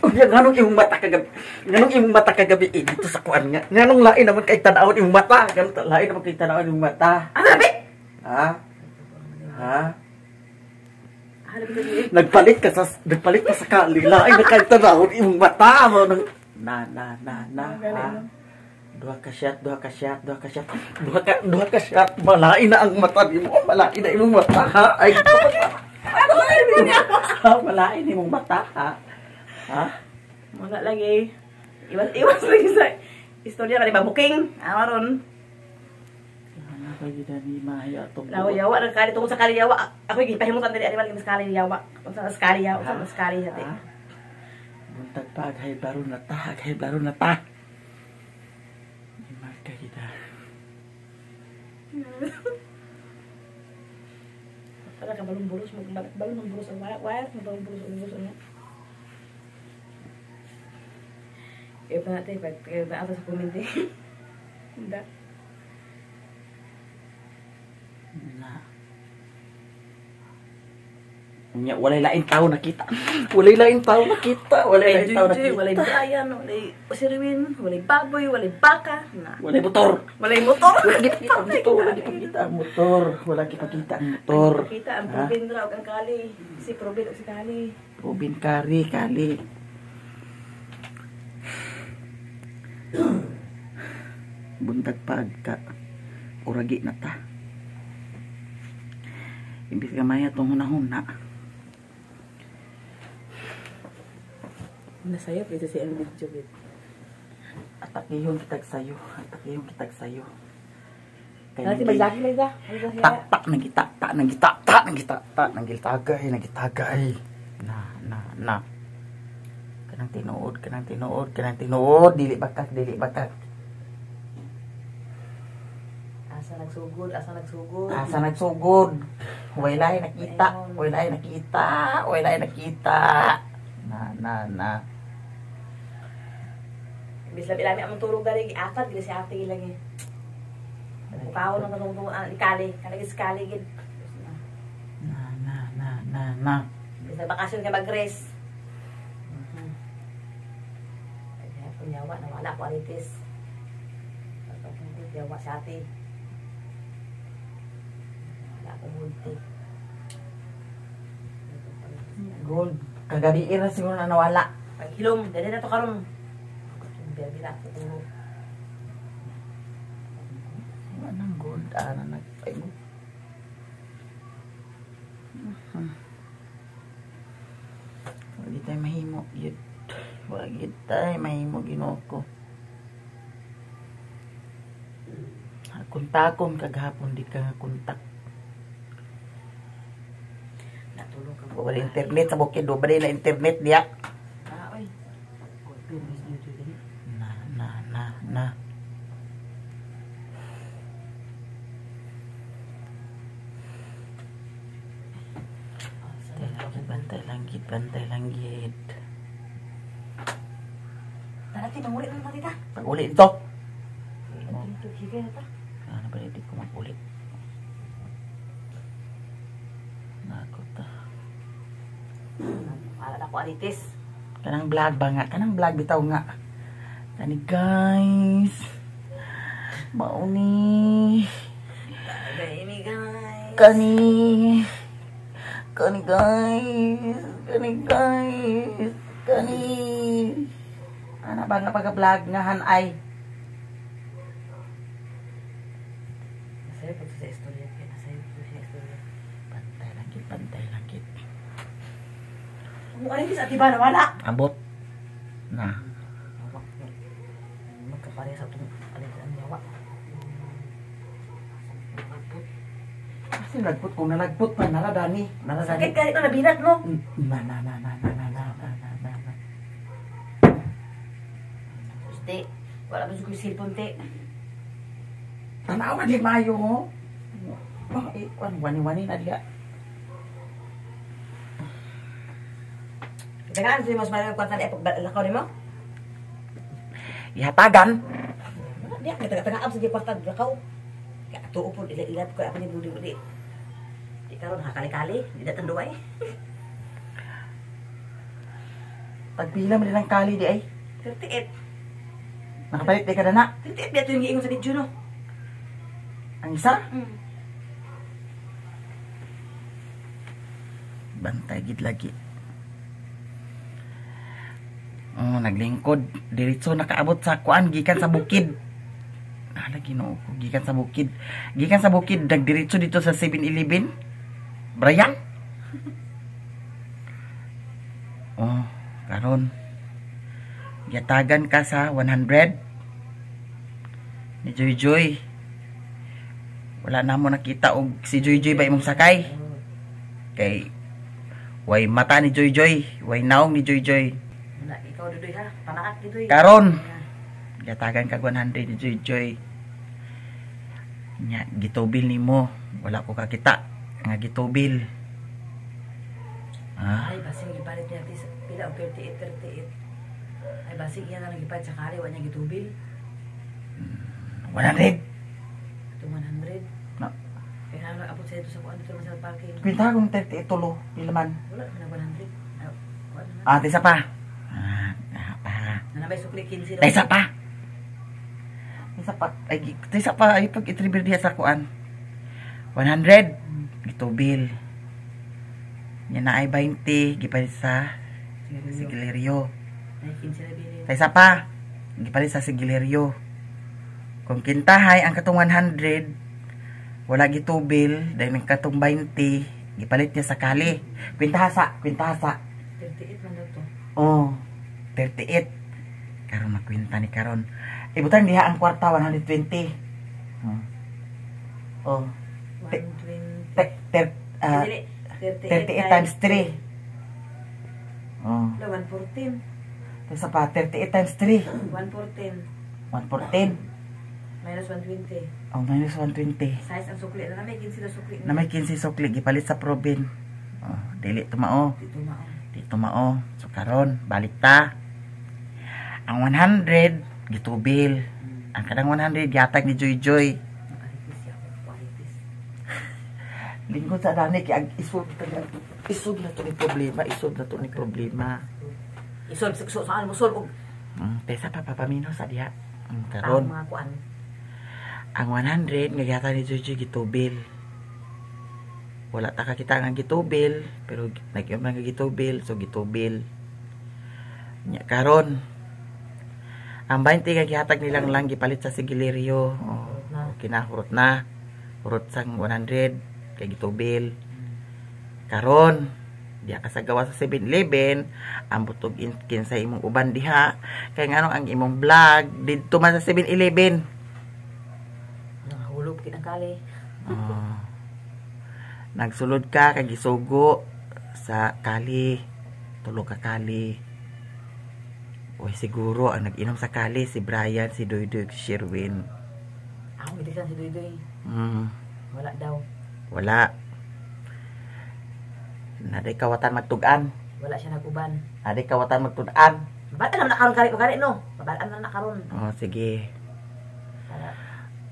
Unya nganong imong mata kagabi? Nganong imong mata kagabi dito sa kuan nga? Nganong lain naman kay tan-awon imong mata? Nganong lain naman kay tan-awon imong mata? Ano bi? Ha? Ha? Nagpalit ka sa kali, lain na kay tan-awon imong mata mo nang na. Ha? Duha ka shot, duha ka shot, duha ka shot. Duha ka shot, malain na ang mata nimo, malain na imong mata ha. Ay, ha, malain imong mata ha. Ha? Wala lagi. Iwas lagi sa istorya kani mabuking. Amaron. Ana pa gid ni maya atong. Lawa yawa nang kali tungod sa kali yawa. Ako gipahimutan diri ani man sa kali yawa. Unsa sa kali yawa, unsa sa kali hati. Buntag pa aghay blaro na ta, aghay blaro na ta. Marka kita. Para ka balong buros mo, balong buros ang wire, balong buros ang buros niya. Eh pa natin pag ato sa comment eh. Hindi. Na. Unya walay lain tao nakita. Walay lain tao nakita. Walay lain tao nakita. Walay Brian, walay Osirwin, walay baboy, walay baka. Na. Walay motor. Walay motor. Wala gipakita ang motor, wala gipakita ang motor, wala gipakita ang motor. Kita ang Probin ra og ang kali. Si Probin og si kali. Probin kari kali. Buntag pagka uragi na ta. Imbis gamay atong hunahuna. Nasayop ito si ang video bit. Atakihon kitag sayo, atakihon kitag sayo. Kay maglaki lang da. Tak tak nagita tak nagita tak nagita tak nagitagay nagitagay. Na na na. Kanang tinuod, kanang tinuod, kanang tinuod, dili bakak, dili bakak. Asa nagsugod, asa nagsugod. Asa nagsugod. Walay nakita, walay nakita, walay nakita. Na na na. Imbis labi-labi among turog dali giatad gid si ate lang eh. Bukaw nang katungtong ang ikali, kanang iskali gid. Na na na na na. Imbis na bakasyon kay mag-rest. Ay, kunyawa na wala qualities. Pagpagpag yawa si ate. Wala akong multi. Gold. Kagabi ra siguro na nawala. Paghilom, dali na to karon. Bira-bira ako ulo. Anong gold ana nagpay mo. Wala tayo mahimo yun. Wala tayo mahimo Ginoo ko. Kontakon kagahapon di ka nga kontak. Natulog ka. Wala internet sa bukid, wala na internet diya. Ah, oy. Na na na na. Bantay lang gid, bantay lang gid. Tara, ti, manguli na naman tita. Pag-uli ito. Higay na ta. Ano ba hindi ko mag-ulit? Nako ta. Para na ko aritis. Kanang vlog ba nga? Kanang vlog bitaw nga. Kani guys. Mauni. Baby guys. Kani. Kani guys. Kani guys. Kani. Ana ba nga pag-vlog nga hanay? Nasayo po sa istorya. Nasayo po sa istorya. Bantay lang gid, bantay lang gid. Ang aritis at iba na wala. Abot. Na. Magkapareha sa itong aritis ang yawa. Kasi nagput kung nalagput pa naradani, naradani. Sakit kahit na nabinat no? Na na na na na na na na na na na. Te, wala pa sa kong cellphone te. Tanawa di maayo ho. Oh, eh, wani wani na diha. Tagaan sa mas maraming kwarta na ipaglakaw nimo? Ihatagan. Diya, taga-tagaan sa di kwarta lakaw. Kaya tuo po, ila-ila ko ako ni budi-budi. Di karon hakali-kali, di datang duay. Tagpila man ang kali di ay. 38. Nakapalit di ka na na. 38 biya ito yung giingon sa video no. Ang isa? Bantay gid lagi. Oh, naglingkod diretso nakaabot sa kuan gikan sa bukid. Hala Ginoo ko, gikan sa bukid. Gikan sa bukid nagdiretso dito sa 7-Eleven. Brian. Oh, karon. Giyatagan ka sa 100 ni Joy Joy. Wala na mo nakita og si Joy Joy ba imong sakay? Kay way mata ni Joy Joy, way naong ni Joy Joy. Na, ikaw dudoy ha, panaak dudoy. Karon, giyatagan kag 100 ni Joy Joy. Nya gitubil nimo, wala ko kakita nga gitubil. Ah, Ay, basing gipalit niya tis pila og 38 38. Ay basing iya na lang gipalit sa kali wa niya gitubil. 100. Ito 100. Na. Kaya nga abot sa ito sa kuan dito sa parking. Kwenta kung 38 tulo, pila man. Wala na 100. Ay, kuan na. Ah, tisa pa. Ah, pa. Na may sukli 15. Tisa pa. Tisa pa. Ay, tisa pa ay pag itribir diha sa kuan. 100 gitubil. Nya na ay 20 gipalit sa Sigileryo. Ay 15 na bilin. Tisa pa. Gipalit sa Sigileryo. Kung kintahay ang katong 100 wala gitubil dahil ang katong 20 gipalit niya sa kali. Kwintahasa, kwintahasa. 38 man daw to. Oh, 38. Karon makwenta ni karon. Ibutang diha ang kwarta 120. Oh. Oh. 120. Ter, Dili, 38 times 3. Oh. Wala, 114. Tesa pa 38 times 3. 114 114. minus 120. Oh, minus 120. Size ang sukli na may 15 na sukli. Na may 15 sukli gipalit sa probin. Oh, dili tumao. Dito mao. Di tumao. So karon, balik ta. Ang 100 gitubil. Ang kanang 100 gihatag ni Joy Joy. Aritis ya ako, aritis. Lingkod sa dani kay ang isog isog na to ni problema, isog na to ni problema. Isolve so, saan mo solve og Tesa pa papamino sa diha. Karon mga kuan. ang 100 nga gihatag ni Joy Joy gitubil. Wala ta kakita nga gitubil, pero nag-inom nga gitubil, so gitubil. Nya karon ang 20 nga gihatag nilang lang gipalit sa sigiliryo. Oh, okay na, hurot na. Hurot sang 100 kay gitubil. Karon diha ka sa gawa sa 7-Eleven, ang butog kinsa imong uban diha kay nganong ang imong vlog didto man sa 7-Eleven. Nangahulog kitang kali. Oh. Nagsulod ka kay gisugo sa kali, tulo ka kali. Oy, siguro ang nag-inom sa kali si Brian, si Doydoy, si Sherwin. Ako gitigsan si Doydoy. Wala daw. Wala. Naday kawatan magtug-an. Wala siya nag-uban. Naday kawatan magtug-an. Mabalaan naman na karon kari kari no. Mabalaan na karon. Oh, sige.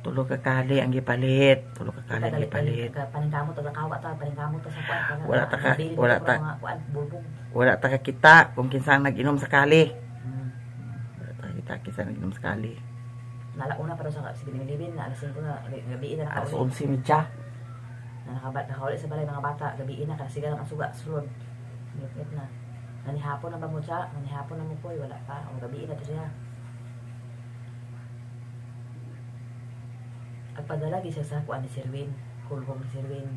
Tulo ka kali ang gipalit. Tulo ka kali ang gipalit. Paningkamot ta kawa ta, paningkamot ta sa kuan. Wala ta ka, wala ta. Wala ta kakita kung kinsa ang nag-inom sa kali. Wala ta kita kinsa ang nag-inom sa kali. Nalauna pa sa 7-Eleven na alas 5 na gabi na alas 11:30. Nakabalik sa balay mga bata, gabi na kasi ang suga sulod. Ngit na. Nanihapon na ba mo siya? Nanihapon na mo koy, wala pa. O gabi na to siya. Agpadala gi siya sa kuan ni Sirwin, hulhog ni Sirwin.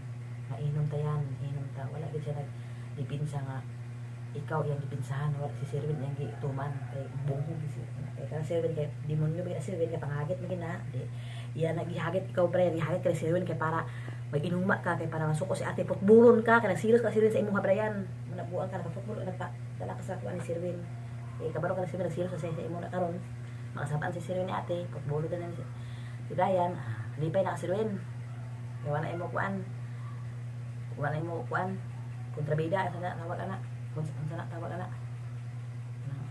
Mainom ta yan, inom ta. Wala gid siya nagdipinsa nga ikaw iyang gipinsahan, wala si Sirwin iyang gituman kay bunghog si kay kana Sirwin kay demonyo ba Sirwin kay panghagit man gina. Di iya nagihagit ikaw Brian, gihagit kay Sirwin kay para mag-inuma ka, kay para masuko si ate, putbulon ka, kay nagsilos ka Sirwin sa imong Brian. Manabuang ka nakaputbulo, nagpadala ka sa kuan ni Sirwin. Eh kabalo ka na Sirwin nagsilos sa imo na karon. Makasabaan si Sirwin ni ate, putbulo na si Brian. Lipay na ka Sirwin. Kay wala imo kuan. Wala imo kuan. Kontrabida sa tawag ana. Unsa na tawag ana.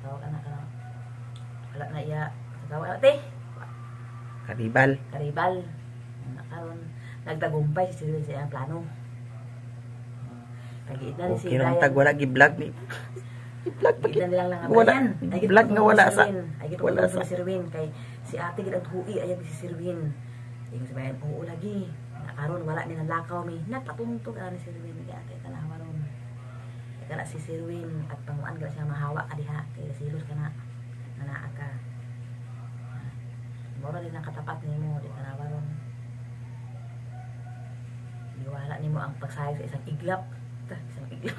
Tawag ana kana. Wala na iya tawag ana te. Karibal. Karibal. Na karon nagtagumpay si Sirwin sa iyang plano. Tagiit na ni si okay, Brian. Tag wala gi-vlog ni. I-vlog pa gid lang lang wala. Vlog nga wala sa. Wala sa Sirwin kay si ate gid ang huwi ayag si Sirwin. Ingon si Brian, oo lagi. Nakaron wala ni nalakaw mi. Nagpatungtog ani si Sirwin kay ate tanawa ron. Kana si Sirwin at panguan ka siya mahawa ka diha kay silos ka na nanaa ka. Moro din ang katapat nimo di tanawa ron. Niwala nimo ang pagsayog sa isang iglap. Ta, isang iglap.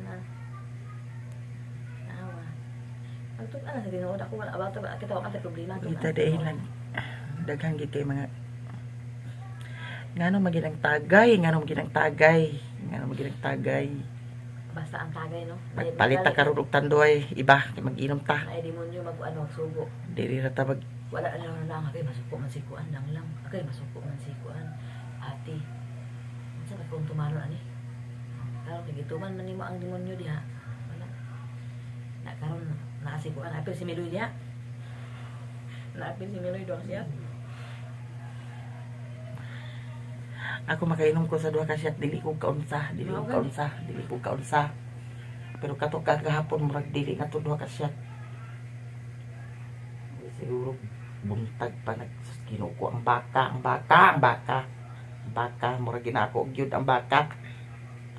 Na. Awa. Ang tug-an sa tinuod ako wala ba kita wa problema. Kita dahil nag daghan gid kay mga ngano magin ang tagay, ngano magin ang tagay, ngano magin ang tagay. Basta ang tagay no. Magpalit ta karon og tanduay, iba kay mag-inom ta. Ay demonyo mag ano magsugo. Dili ra ta mag wala na lang kay masuko man si kuan lang lang. Kay masuko man si kuan. Ate. Unsa ba kung tumalo ani? Karon kay gituman man nimo ang demonyo diha. Wala. Na karon naa si kuan apil si Meloy diha. Naapil si Meloy doon siya. Ako makainom ko sa duha ka shot, dili ko kaunsa, dili ko kaunsa, dili ko kaunsa. Pero kato kagahapon murag dili na to duha ka shot. Siguro buntag pa nag kinuko ang baka, ang baka, ang baka. Ang baka murag ginako gyud ang baka.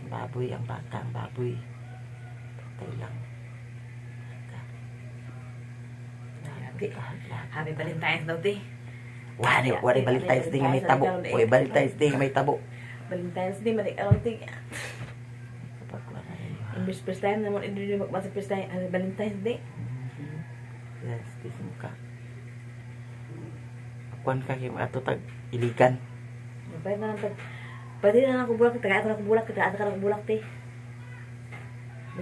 Ang baboy, ang baka, ang baboy. Patay lang. Happy Valentine's daw, te. Wala, wala Valentine's Day nga may tabo. Wala Valentine's Day nga may tabo. Valentine's Day, malik aron ting. Imbis first time naman hindi magmasa first time Valentine's Day. Yes, this muka. Kuan ka kay ato tag iligan. Pwede na lang tag. Pwede na lang kubulak, tagaan ka na kubulak, tagaan ka na kubulak te.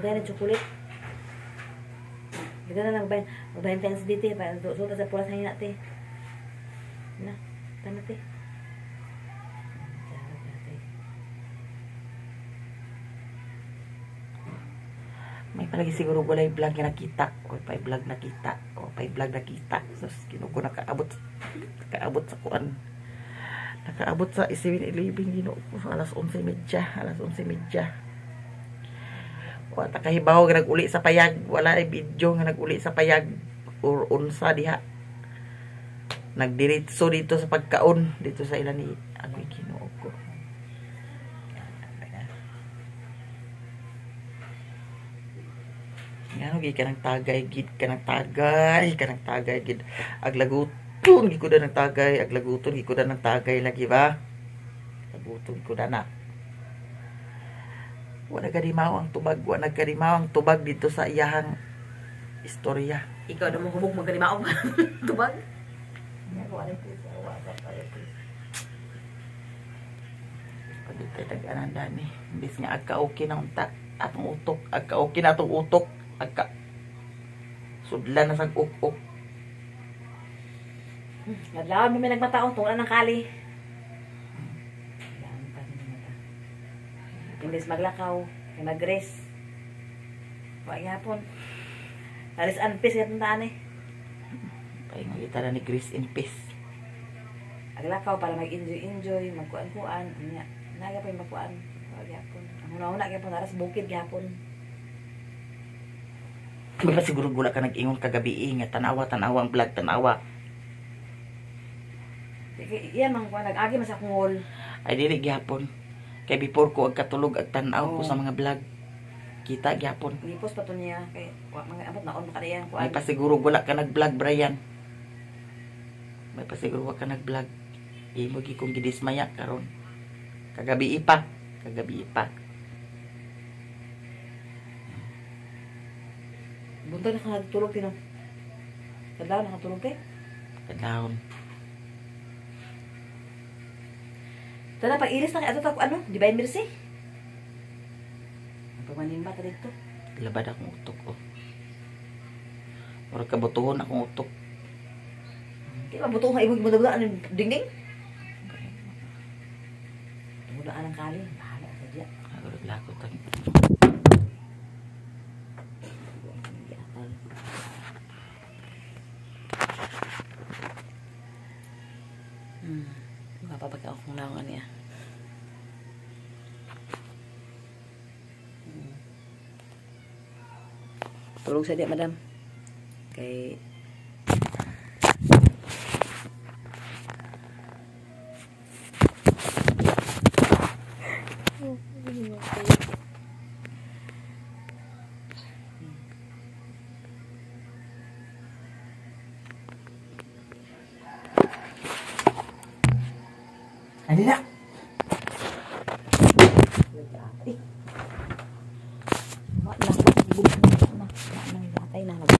Bigay ng chocolate. Bigay na lang Valentine's Day te, para sulta sa pula sa hina te. Na, tama te. May palagi siguro walay vlog nga nakita. O pay vlog nakita. O pay vlog nakita. Sus, kinuko nakaabot. Nakaabot sa kuan. Nakaabot sa 7-Eleven Ginoo ko alas 11:30, alas 11:30. Wa ta kahibaw nga nag-uli sa payag, wala ay video nga nag-uli sa payag or unsa diha. Nagdiretso dito sa pagkaon dito sa ilan ni agoy, Ginoo ko. Ngano gi ka ng tagay gid, ka ng tagay, ka ng tagay gid. Aglaguton gi ko da ng tagay, aglaguton gi ko da ng tagay lagi ba? Laguton ko da na. Wa nagkadimaw ang tubag, wa nagkadimaw ang tubag dito sa iyahang istorya. Ikaw na mo hubog magkalimaong tubag. Pagitay tag-anan dani. Imbis nga agka okay na unta atong utok, agka okay na atong utok, agka sudlan na sag uk-uk. Nadlawan mo may nagmataong tungla ng kali. Nadlawan pa may nagmata. Imbes maglakaw, kay magres. Wa gyapon. Alis anpis gatong taan eh. Paingon kita na ni Grace in peace. Aglakaw para mag-enjoy-enjoy, magkuan-kuan, unya. Naga pa yung magkuan. Wa gyapon. Ang una-una gyapon aras bukid gyapon. Di ba siguro gula ka nag-ingon kagabi eh, nga tanawa, tanawa ang vlog, tanawa. Iya man kuan nag-agi man sa akong hall. Ay dili gyapon. Kay before ko agkatulog agtan-aw ko Oo. sa mga vlog. Kita gyapon. Gipos pa to niya kay wa mga abot naon pa kaniya kuan. May pasiguro wala ka nag-vlog, Brian. May pasiguro wa ka nag-vlog. Imo gi kong gidismaya karon. Kagabi pa, kagabi pa. Buntag na ka nagtulog tino. Kadlaw nakatulog kay. Kadlawon. Tara pag ilis na kay ato ta ano, Divine Mercy. Ang pagmanimba ta dito. Labad akong utok oh. Murag kabutuhon akong utok. Di ba buto nga ibog mo dagla ano dingding? Tumulaan ang kali, bahala sa diya. Agad lako tag. Mapapagka akong naong niya. Tulog sa diya, madam. Kay Ay, na. Wa na, ibog na, na, na, na, na.